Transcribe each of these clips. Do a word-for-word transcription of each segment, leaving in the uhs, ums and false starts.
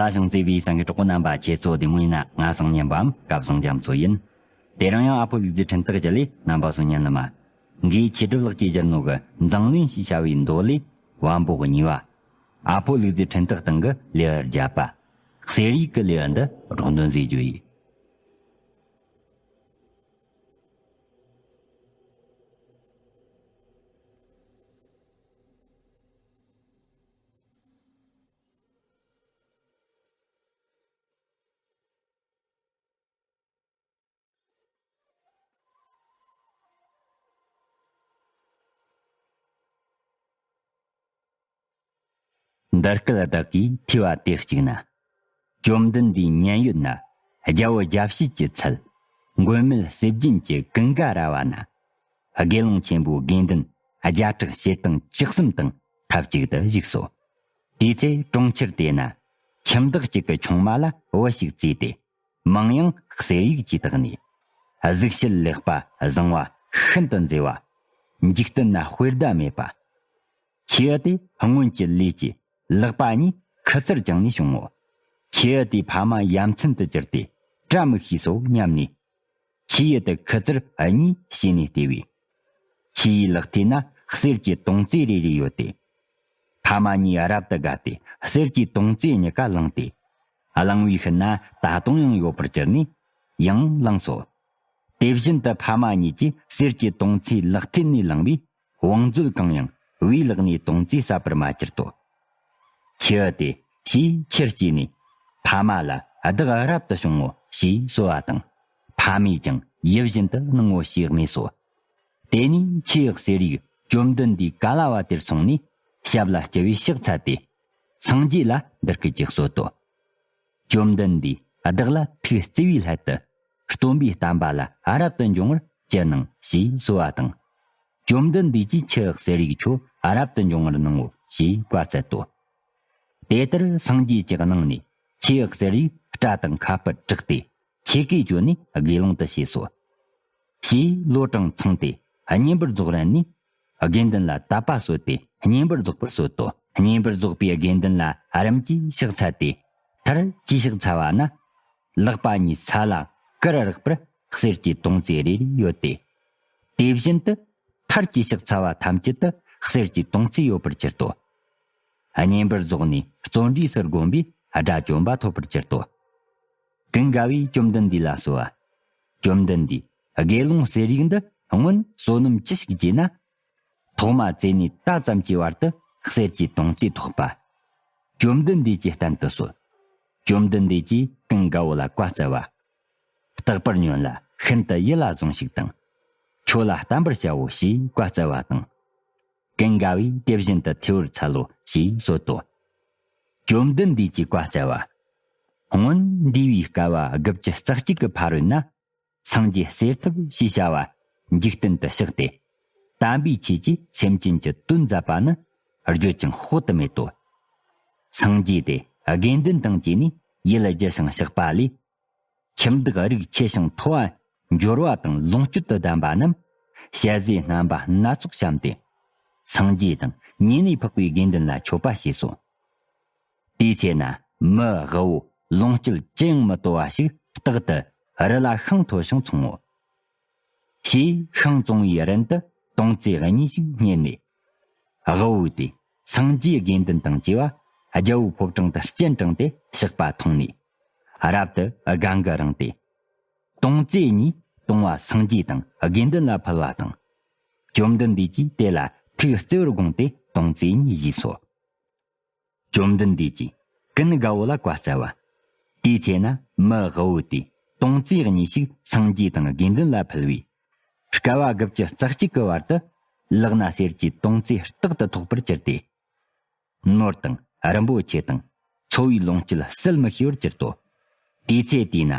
ད་ཞིང་རྩེ་བའི་སེང་གེ་གྲོགས་པོ་རྣམ་པ། ཁྱེད་ཚོ་བདེ་མོ་ཡིན་ན། ང་སང་ཉན་པའམ་སྐབས་སང་རྒྱ་མཚོ་ཡིན། དེ་རིང་ཡང་ཨ་ཕོ་ལུག་རྫི་འཕྲིན་སྟེགས་བརྒྱུད་ལས་རྣམ་པ་ཚོ་ཉན་ནི་མ། འགའི་ཆེ་སྒྲུབ་ལགས་ཀྱིས་སྒྱུར་ནོ་གི་མཛངས་བླུན་ཞེས་བྱ་བའི་མདོ་ལས་བམ་པོ་གཉིས་པ། ཨ་ཕོ་ལུག་རྫི་འཕྲིན་སྟེགས་སྟེང་གི་ལེའུ་བརྒྱད་པ། གསེར་ཡིག་གི་ལེའུ་འདི་རོགས་འདོན་མཛད་རྒྱུ་ཡིན། འདི་སྐད་བདག་གིས་ཐོས་པ་དེ་གཅིག་ན། བཅོམ་ལྡན་འདས་མཉན་ཡོད་ན། རྒྱལ་པོ་རྒྱལ་བྱེད་ཀྱི་ཚལ། མགོན་མེད་གསེར་ལྗེན་གྱི་ཀུན་དགའ་ར་བ་ན། དགེ་སློང་ཆེན་པོའི་དགེ་འདུན་བརྒྱ་ཕྲག་ཕྱེད་དང་བཅུ་གསུམ་དང་ཐབས་ཅིག་ཏུ་བཞུགས་སོ། དེའི་ཚེ་གྲོང་ཁྱེར་དེ་ན། ཁྱིམ་བདག་ཅིག་གི་ཆུང་མ་ལ་བུ་ཞིག་བཙས་ཏེ། མིང་ཡང་གསེར་ཡིག་ཅེས་བཏགས་ནས། གཟུགས་བྱད་ལེགས་པ་བཟང་བ་ཤིན་ཏུ་མཛེས་པ། འཇིག་རྟེན་ན་དཔེ་ཟླ་མེད་པ། ཁྱེའུ་དེ་སྔོན་གྱི་ལས་ཀྱིས་ལག་པ་གཉིས་ཁུ་ཚུར་བཅངས་ནས་བྱུང་ངོ་། ཁྱེའུ་དེའི་ཕ་མ་ཡ་མཚན་དུ་གྱུར་ཏེ་བཀྲ་མི་ཤིས་སོ་སྙམ་ནས། ཁྱེའུ་དེ་ཁུ་ཚུར་གཉིས་བྱས་ནས་བལྟས་པས། ཁྱེའུའི་ལག་མཐིལ་ན་གསེར་གྱི་དོང་ཙེ་རེ་རེ་ཡོད་དེ། ཕ་མ་གཉིས་རབ་ཏུ་དགའ་སྟེ་གསེར་གྱི་དོང་ཙེ་གཉིས་ཀ་བླངས་ཏེ། བླངས་པའི་ཤུལ་ན་ད་དུང་ཡང་ཡོད་པར་གྱུར་ནས་ཡང་བླངས་སོ། དེ་བཞིན་དུ་ཕ་མ་གཉིས་ཀྱིས་གསེར་གྱི་དོང་ཙེ་ལག་མཐིལ་ནས་བླངས་པས། བང་མཛོད་གང་ཡང་བུའི་ལག་ནས་དོང་ཙེ་བསབ་པར་མ་གྱུར་ཏོ། ཁྱེའུ་དེ་ཞེས་ཆེར་སྐྱེས་ནས། ཕ་མ་ལ་བདག་རབ་ཏུ་བྱུང་ངོ་ཞེས་གསོལ་བ་དང་། ཕ་མས་ཀྱང་ཡིད་བཞིན་དུ་གནང་ངོ་ཞེས་སྨྲས་སོ། དེ་ནས་ཁྱེའུ་གསེར་ཡིག་བཅོམ་ལྡན་འདས་ག་ལ་བ་དེར་སོང་ནས་ཞབས་ལ་སྐྱེ་བའི་ཕྱག་འཚལ་ཏེ། སངས་རྒྱས་ལ་འདི་སྐད་ཅེས་གསོལ་ཏོ། བཅོམ་ལྡན་འདས་བདག་ལ་ཐུགས་བརྩེ་བའི་སླད་དུ། སྟོན་པའི་བསྟན་པ་ལ་རབ་ཏུ་འབྱུང་བར་ཅི་གནང་ཞེས་གསོལ་བ་དང་། བཅོམ་ལྡན་འདས་ཀྱིས་ཁྱེའུ་གསེར་ཡིག་ཁྱོད་རབ་ཏུ་འབྱུང་བར་གནང་ངོ་ཞེས་བཀའ་སྩལ་ཏོ། དེ་ལྟར་སངས་རྒྱས་ཀྱི་གནང་ནས་ཁྱེའུ་གསེར་ཡིག་སྐྲ་དང་ཁ་སྤུ་བྲེགས་ཏེ་ཆས་གོས་གྱོན་ནས་དགེ་སློང་དུ་བྱས་སོ། ཞེས་ལོ་གྲངས་ཚང་སྟེ་བསྙེན་པར་རྫོགས་རན་ནས། དགེ་འདུན་ལ་དད་པ་གསོལ་ཏེ་བསྙེན་པར་རྫོགས་པར་གསོལ་ཏོ། བསྙེན་པར་རྫོགས་པའི་དགེ་འདུན་ལ་རིམ་གྱིས་ཕྱག་འཚལ་ཏེ། མཐར་གྱིས་ཕྱག་འཚལ་བ་ན། ལག་པ་གཉིས་ས་ལ་ཀིར་རེག་པར་གསེར་གྱི་དོང་ཙེ་རེ་རེ་ཡོད་དེ། དེ་བཞིན་དུ་མཐར་གྱིས་ཕྱག་འཚལ་བ་ཐམས་ཅད་དུ་གསེར་གྱི་དོང་ཙེ་ཡོད་པར་གྱུར་ཏོ། བསྙེན་པར་རྫོགས་ནས་བརྩོན་འགྲུས་སུ་བསྒོམས་པས་དགྲ་བཅོམ་པ་ཐོབ་པར་གྱུར་ཏོ། ཀུན་དགའ་བོས་བཅོམ་ལྡན་འདས་ལ་གསོལ་བ། བཅོམ་ལྡན་འདས། དགེ་སློང་གསེར་ཡིག་འདི་སྔོན་བསོད་ནམས་ཅི་ཞིག་བགྱིས་ན། ཐོག་མ་བཙས་ནས་ད་ཙམ་གྱི་བར་དུ་གསེར་གྱི་དོང་ཙེ་ཐོགས་པ། བཅོམ་ལྡན་འདས་ཀྱིས་བསྟན་དུ་གསོལ། བཅོམ་ལྡན་འདས་ཀྱིས་ཀུན་དགའ་བོ་ལ་བཀའ་སྩལ་བ། རྟག་པར་ཉོན་ལ་ཤིན་ཏུ་ཡིད་ལ་བཟུང་ཞིག་དང་། ཁྱོད་ལ་བསྟན་པར་བྱའོ་ཞེས་བཀའ་སྩལ་བ་དང་། ཀུན་དགའ་བོས་དེ་བཞིན་དུ་ཐོས་པར་འཚལ་ལོ་ཞེས་གསོལ་ཏོ། བཅོམ་ལྡན་འདས་ཀྱིས་བཀའ་སྩལ་བ། སྔོན་འདས་པའི་བསྐལ་པ་དགུ་བཅུ་རྩ་གཅིག་གི་ཕ་རོལ་ན། སངས་རྒྱས་གསེར་ཐུབ་ཞེས་བྱ་བ་འཇིག་རྟེན་དུ་གཤེགས་ཏེ། དམ་པའི་ཆོས་ཀྱིས་སེམས་ཅན་གྱི་དོན་མཛད་པ་ནི་བརྗོད་ཅིང་དཔག་ཏུ་མེད་དོ། སངས་རྒྱས་དེ་དགེ་འདུན་དང་བཅས་ནས་ཡིད་ལ་བགྱི་ཞིང་གཤེགས་པ་ལས། ཁྱིམ་བདག་རིགས་ཆེ་ཞིང་མཐོ་བ་འབྱོར་བ་དང་ལོངས་སྤྱོད་དུ་ལྡན་པ་རྣམས་ཞལ་ཟས་རྣམ་པ་སྣ་ཚོགས་བཤམས་ཏེ། སངས་རྒྱས་དང་ཉེ་གནས་འཕགས་པའི་དགེ་འདུན་ལ་མཆོད་པ་བྱས་སོ། དེའི་ཚེ་ན་མི་དབུལ་བོ་ལོངས་སྤྱོད་ཅི་ཡང་མི་དོ་བ་ཞིག་རྟག་ཏུ་རི་ལ་ཤིང་མཐོ་ཞིང་མཚུངས་ངོ་། ཞེས་ཤིང་བཙོང་བའི་རིན་དུ་དོང་ཙེ་གཉིས་ཤིག་རྙེད་ནས། དབུལ་བོ་དེས་སངས་རྒྱས་དགེ་འདུན་དང་བཅས་པ་རྒྱལ་པོའི་ཕོ་བྲང་དུ་སྤྱན་དྲངས་ཏེ་གཤེགས་པ་མཐོང་ནས། རབ་ཏུ་དགའ་མགུ་རངས་ཏེ། དོང་ཙེ་གཉིས་བཏུང་བ་སངས་རྒྱས་དང་དགེ་འདུན་ལ་ཕུལ་བ་དང་། བཅོམ་ལྡན་འདས་ཀྱིས་དེ་ལ་ཐུགས་བརྩེ་བར་དགོངས་ཏེ་དོང་ཙེ་གཉིས་བཞེས་སོ། བཅོམ་ལྡན་འདས་ཀྱིས་ཀུན་དགའ་བོ་ལ་བཀའ་སྩལ་བ། དེའི་ཚེ་ན་མི་དབུལ་བོ་དེས་དོང་ཙེ་གཉིས་ཤིག་སངས་རྒྱས་དང་དགེ་འདུན་ལ་ཕུལ་བས། བསྐལ་པ་དགུ་བཅུ་རྩ་གཅིག་གི་བར་དུ་ལག་ན་གསེར་གྱི་དོང་ཙེ་རྟག་ཏུ་ཐོགས་པར་གྱུར་ཏེ། ནོར་དང་རིན་པོ་ཆེ་དང་འཚོ་བའི་ལོངས་སྤྱོད་བསིལ་མི་ཤེས་པར་གྱུར་ཏོ། དེའི་ཚེ་དེས་ན་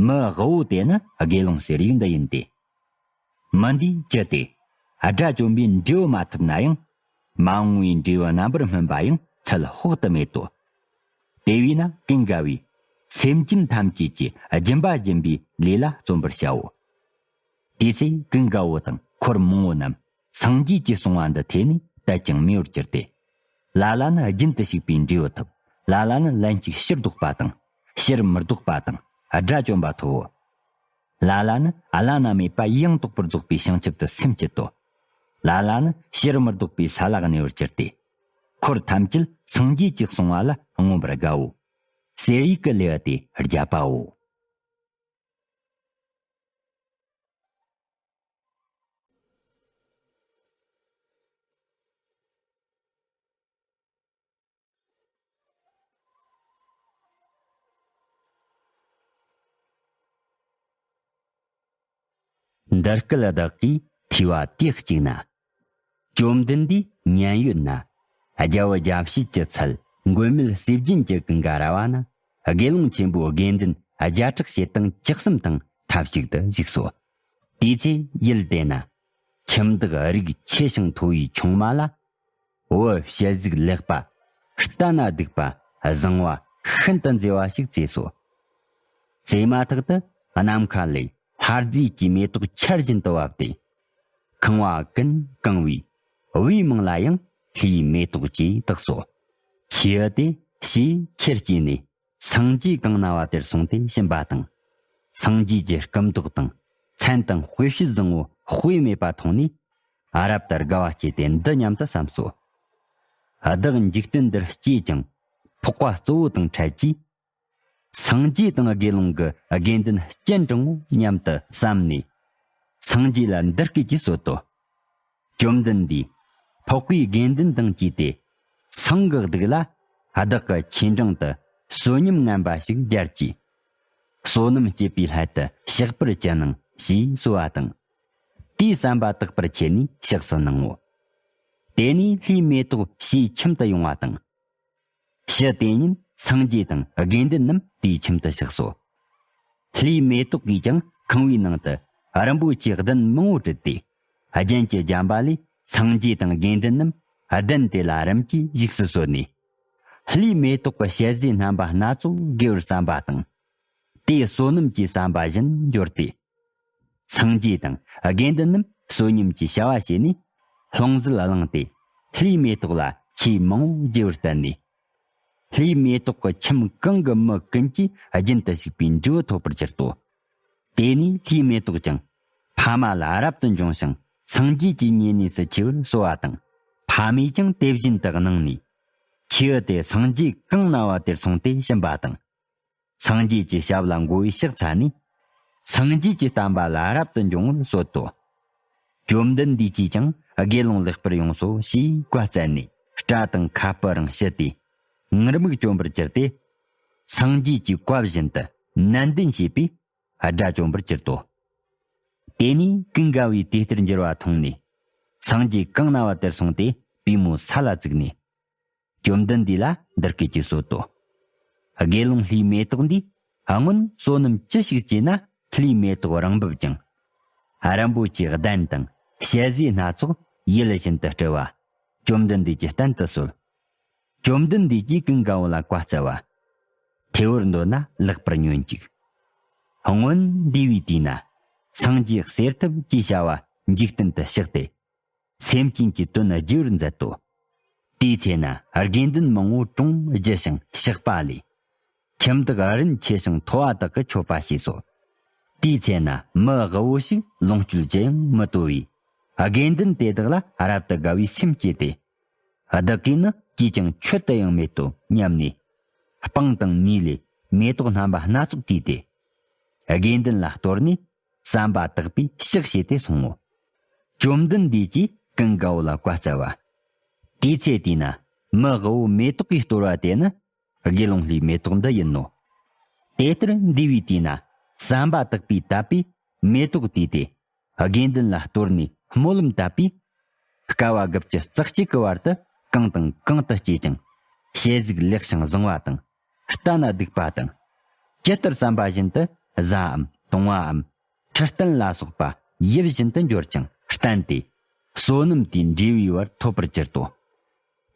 མི་དབུལ་བོ་དེ་ནི་དགེ་སློང་ཟེར་ཡིག་འདི་ཡིན་ཏེ། མི་འདིས་ཅི་སྟེ། དགྲ་བཅོམ་པའི་འབྲས་བུ་མ་ཐོབ་ན་ཡང་། མ་འོངས་པའི་འབྲས་བུ་རྣམ་པར་སྨིན་པ་ཡང་ཚད་དཔག་ཏུ་མེད་དོ། དེ་བས་ན་ཀུན་དགའ་བོས། སེམས་ཅན་ཐམས་ཅད་ཀྱི་སྦྱིན་པ་སྦྱིན་པའི་ལས་ལ་བརྩོན་པར་བྱའོ། དེའི་ཚེ་ཀུན་དགའ་བོ་དང་འཁོར་མང་བོ་རྣམས་སངས་རྒྱས་ཀྱིས་གསུངས་པ་འདི་ཐོས་ནས་དད་ཅིང་མོས་པར་གྱུར་ཏེ། ལ་ལ་ནི་རྒྱུན་དུ་ཞུགས་པའི་འབྲས་བུ་ཐོབ། ལ་ལ་ནི་ལན་གཅིག་ཕྱིར་ལྡོག་པ་དང་ཕྱིར་མི་ལྡོག་པ་དང་དགྲ་བཅོམ་པ་ཐོབ་བོ། ལ་ལ་ནི་བླ་ན་མེད་པ་ཡང་དག་པར་རྫོགས་པའི་བྱང་ཆུབ་ཏུ་སེམས་བསྐྱེད་དོ། ལ་ལ་ནི་ཕྱིར་མི་ལྡོག་པའི་ས་ལ་གནས་པར་གྱུར་ཏེ། འཁོར་ཐམས་ཅད་སངས་རྒྱས་ཀྱིས་གསུངས་པ་ལ་མངོན་པར་དགའ་བོ། གསེར་ཡིག་གི་ལེའུ་སྟེ་བརྒྱད་པའོ། འདི་སྐད་བདག་གིས་ཐོས་པ་དུས་གཅིག་ན། བཅོམ་ལྡན་འདས་མཉན་ཡོད་ན། རྒྱལ་བུ་རྒྱལ་བྱེད་ཀྱི་ཚལ་མགོན་མེད་ཟས་སྦྱིན་གྱི་ཀུན་དགའ་ར་བ་ན། དགེ་སློང་ཆེན་པོ་དགེ་འདུན་བརྒྱ་ཕྲག་ཕྱེད་དང་བཅུ་གསུམ་དང་ཐབས་ཅིག་ཏུ་བཞུགས་སོ། དེའི་ཚེ་ཡུལ་དེ་ན། ཁྱིམ་བདག་རིགས་ཆེ་ཞིང་མཐོ་བའི་ཆུང་མ་ལ། བུ་ཞལ་གཟུགས་ལེགས་པ། ལྟ་ན་སྡུག་པ། བཟང་བ་ཤིན་ཏུ་མཛེས་པ་ཞིག་བཙས་སོ། བཙས་མ་ཐག་ཏུ་ནམ་མཁའ་ལས་ལྷ་རྫས་ཀྱི་མེ་ཏོག་ཆར་བཞིན་དུ་བབས་ཏེ། ཁང་བ་ཀུན་གང་བའི་བུའི་མིང་ལ་ཡང་ལྷའི་མེ་ཏོག་ཅེས་བཏགས་སོ། ཁྱེའུ་དེ་ཞེས་ཁྱེར་སྐྱེས་ནས་སངས་རྒྱས་གང་ན་བ་དེར་སོང་སྟེ་ཕྱིན་པ་དང་། སངས་རྒྱས་ཀྱི་སྐུ་མདོག་དང་མཚན་དང་དཔེ་བྱད་བཟང་བོ་དཔེ་མེད་པ་མཐོང་ནས། རབ་ཏུ་དགའ་བ་སྐྱེས་ཏེ་འདི་སྙམ་དུ་བསམས་སོ། བདག་འཇིག་རྟེན་འདིར་སྐྱེས་ཀྱང་འཕགས་པ་གཙོ་བོ་དང་འཕྲད་ཀྱིས། སངས་རྒྱས་དང་དགེ་སློང་གི་དགེ་འདུན་སྤྱན་དྲངས་ངོ་སྙམ་དུ་བསམས་ནས། སངས་རྒྱས་ལ་འདི་སྐད་ཅེས་གསོལ་ཏོ། བཅོམ་ལྡན་འདས། འཕགས་པའི་དགེ་འདུན་དང་བཅས་ཏེ། སེང་གེ་གདུགས་ལ་བདག་གི་ཆོས་འབྲིང་དུ་བསོད་སྙོམས་ངན་པ་ཞིག་སྦྱར་གྱིས། བསོད་ནམས་བསྐྱེད་པའི་སླད་དུ་གཤེགས་པར་ཅི་གནང་ཞེས་གསོལ་བ་དང་། དེའི་བསམ་པ་དག་པར་བྱས་ནས་གཤེགས་སུ་གནང་ངོ་། དེ་ནས་ལྷའི་མེ་ཏོག་ཕྱིའི་ཁྱིམ་དུ་ཡོང་བ་དང་། ཕྱི་དེ་ཉིན་སངས་རྒྱས་དང་དགེ་འདུན་རྣམས་དེའི་ཁྱིམ་དུ་གཤེགས་སོ། ལྷའི་མེ་ཏོག་གིས་ཀྱང་ཁང་བའི་ནང་དུ་རིན་པོ་ཆེའི་གདན་མང་བོ་བྲིས་ཏེ། རྒྱན་གྱི་བརྒྱན་པ་ལས་སངས་རྒྱས་དང་དགེ་འདུན་རྣམས་གདན་དེ་ལ་རིམ་གྱིས་བཞུགས་སུ་གསོལ་ནས། ལྷའི་མེ་ཏོག་གི་ཞལ་ཟས་རྣམ་པ་སྣ་ཚོགས་དགེ་བར་བསམ་པ་དང་། དེའི་བསོད་ནམས་ཀྱི་བསམ་པ་བཞིན་འབྱོར་ཏེ། སངས་རྒྱས་དང་དགེ་འདུན་རྣམས་བསོད་སྙོམས་ཀྱི་བྱ་བ་བྱས་ནས། ལྷུང་བཟེད་བླངས་ཏེ། ལྷའི་མེ་ཏོག་ལ་ཆོས་མང་བོ་བགྱི་བར་བསྟན་ནས། ལྷའི་མེ་ཏོག་གི་ཁྱིམ་གང་གི་མི་ཀུན་གྱིས་རྒྱུན་དུ་ཞུགས་པའི་འབྲས་བུ་ཐོབ་པར་གྱུར་ཏོ། དེ་ནས་ལྷའི་མེ་ཏོག་ཀྱང་ཕ་མ་ལ་རབ་ཏུ་འབྱུང་ཞིང་སངས་རྒྱས་ཀྱི་བསྙེན་གནས་སུ་མཆི་བར་གསོལ་བ་དང་། ཕ་མས་ཀྱང་དེ་བཞིན་དུ་གནང་ནས། ཁྱེའུ་དེ་སངས་རྒྱས་གང་ན་བ་དེར་སོང་སྟེ་ཕྱིན་པ་དང་། སངས་རྒྱས་ཀྱི་ཞབས་ལ་མགོ་བོས་ཕྱག་འཚལ་ནས། སངས་རྒྱས་ཀྱི་བསྟན་པ་ལ་རབ་ཏུ་འབྱུང་བར་གསོལ་ཏོ། བཅོམ་ལྡན་འདས་ཀྱིས་ཀྱང་དགེ་སློང་ལེགས་པར་ཡོངས་སོ་ཞེས་བཀའ་སྩལ་ནས། སྐྲ་དང་ཁ་སྤུ་རང་ཕྱིས་ཏེ། ངུར་སྨྲིག་བཅོམ་པར་གྱུར་ཏེ། སངས་རྒྱས་ཀྱི་བཀའ་བཞིན་དུ་ནན་ཏན་བྱས་པས་དགྲ་བཅོམ་པར་གྱུར་ཏོ། དེ་ནས་ཀུན་དགའ་བོས་དེ་ལྟར་འགྱུར་བ་མཐོང་ནས། སངས་རྒྱས་གང་ན་བ་དེར་སོང་སྟེ་པུས་མོ་ས་ལ་བཙུགས་ནས། བཅོམ་ལྡན་འདས་ལ་འདི་སྐད་ཅེས་གསོལ་ཏོ། དགེ་སློང་ལྷའི་མེ་ཏོག་འདིས་སྔོན་བསོད་ནམས་ཅི་ཞིག་བསྐྱེད་ན། ལྷའི་མེ་ཏོག་རང་འབུབས་ཀྱང་། རིན་པོ་ཆེའི་གདན་དང་ཞལ་ཟས་སྣ་ཚོགས་ཡིད་བཞིན་དུ་སྤྲུལ་བ། བཅོམ་ལྡན་འདས་ཀྱི་བསྟན་དུ་གསོལ། བཅོམ་ལྡན་འདས་ཀྱིས་ཀུན་དགའ་བོ་ལ་བཀའ་སྩལ་བ། ཐེ་བོར་འདོད་ན་ལེགས་པར་ཉོན་ཅིག། སྔོན་འདས་པའི་དུས་ན། སངས་རྒྱས་གསེར་ཐུབ་ཅེས་བྱ་བ་འཇིག་རྟེན་དུ་གཤེགས་ཏེ། སེམས་ཅན་གྱི་དོན་བགྱི་བར་མཛད་དོ། དེའི་ཚེ་ན་དགེ་འདུན་མང་བོ་གྲོང་བརྒྱུད་ཞིང་གཤེགས་པ་ལས། ཁྱིམ་བདག་རིན་ཆེ་ཞིང་མཐོ་བ་དག་གིས་མཆོད་པ་བྱས་སོ། དེའི་ཚེ་ན་མི་དབུལ་བོ་ཞིག་ལོངས་སྤྱོད་ཅི་ཡང་མི་དོ་བས། དགེ་འདུན་དེ་དག་ལ་རབ་ཏུ་དགའ་བའི་སེམས་སྐྱེས་ཏེ། བདག་གིས་ནི་ཅིས་ཀྱང་མཆོད་དུ་ཡང་མེད་དོ་སྙམ་ནས། སྤང་དང་ནས་ལས་མེ་ཏོག་རྣམ་པ་སྣ་ཚོགས་བཏུས་ཏེ། དགེ་འདུན་ལ་གཏོར་ནས། བསམ་པ་དག་པས་ཕྱག་བྱས་ཏེ་སོང་ངོ་། བཅོམ་ལྡན་འདས་ཀྱིས་ཀུན་དགའ་བོ་ལ་བཀའ་སྩལ་བ། དེའི་ཚེ་དེ་ན་མི་དབུལ་བོ་མེ་ཏོག་གིས་གཏོར་བ་དེ་ནི་དགེ་སློང་ལྷའི་མེ་ཏོག་འདི་ཡིན་ནོ། དེ་ལྟར་འདས་པའི་དུས་ན་བསམ་པ་དག་པས་བཏབ་པས་མེ་ཏོག་བཏུས་ཏེ། དགེ་འདུན་ལ་གཏོར་ནས་སྨོན་ལམ་བཏབ་པས། དཀའ་བ་དགུ་བཅུ་རྩ་གཅིག་གི་བར་དུ་གང་དང་གང་དུ་སྐྱེས་ཀྱང་། ཞལ་གཟུགས་ལེགས་ཤིང་བཟང་བ་དང་། ལྟ་ན་སྡུག་པ་དང་། ཇི་ལྟར་བསམ་པ་བཞིན་དུ་བཟའ་འམ་བཏུང་བའམ། ཁྲི་སྟན་ལ་སོགས་པ་ཡིད་བཞིན་དུ་འབྱོར་ཀྱང་བརྟན་ཏེ། བསོད་ནམས་དེའི་འབྲས་བུའི་བར་ཐོབ་པར་གྱུར་ཏོ།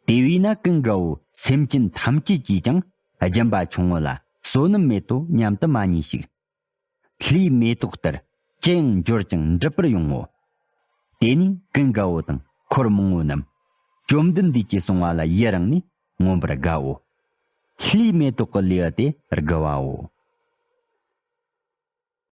དེ་བས་ན་ཀུན་དགའ་བོ་སེམས་ཅན་ཐམས་ཅད་ཀྱིས་ཀྱང་སྦྱིན་པ་ཆུང་ངུ་ལ་བསོད་ནམས་མེད་དོ་སྙམ་དུ་མ་མཉེས་ཤིག། ལྷའི་མེ་ཏོག་ལྟར་ཅི་ཡང་འབྱོར་ཀྱང་འགྲུབ་པར་ཡོང་ངོ་། དེ་ནས་ཀུན་དགའ་བོ་དང་འཁོར་མང་བོ་རྣམས་བཅོམ་ལྡན་འདས་ཀྱིས་གསུངས་པ་ལ་ཡི་རངས་ནས་མངོན་པར་དགའ་འོ། ལྷའི་མེ་ཏོག་གི་ལེའུ་སྟེ་དགུ་བའོ།